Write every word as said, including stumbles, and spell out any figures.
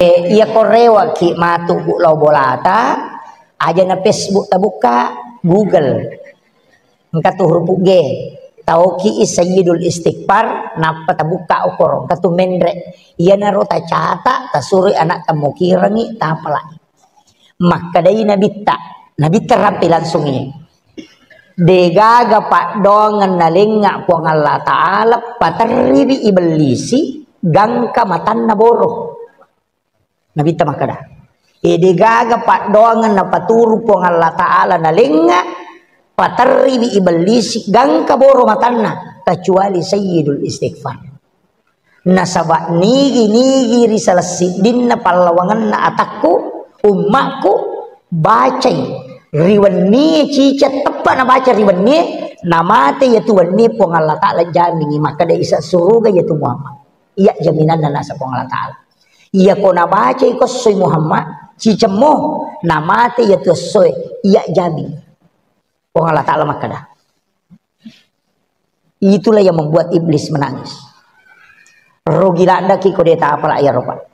Eh, iya ko rewaki matu bu lao bolata, aja na Facebook tabukka, Google. Engka tu huruf G. Tauki Sayyidul Istighfar, nappa tabukka okoro. Engka tu menre. Iyanaro tacata, tasurui anak tamukirangi, tapalai. Makkedai Nabitta, Nabitta rampe langsungi. Degaga paddoangeng nalengnga Puang Allah Ta'ala, paterriwi ibellisi, gangka matanna boro. Nabitta makkeda, e degaga paddoangeng napaturu Puang Allah Ta'ala nalengnga, paterriwi ibellisi, gangka boro matanna, kecuali Sayyidul Istighfar. Nasaba nigi-nigi ri salessiddinna pallawangenna atakku, ummakku, bacai ri wennie ciceng teppa nabaca ri wennie, namate iyatu wennie Puang Allah Ta'ala jamingi makkeda isa suruga iyatu Muhammad. Iya jaminanna nasa Puang Allah Ta'ala. Iya ko nabacai ko essoi Muhammad, cicemmo, namate iyatu essoe, iya jamingi. Puang Allah Ta'ala makkeda. Itulah yang membuat iblis menangis. Rugi laddaki ko de tapala iya ropa.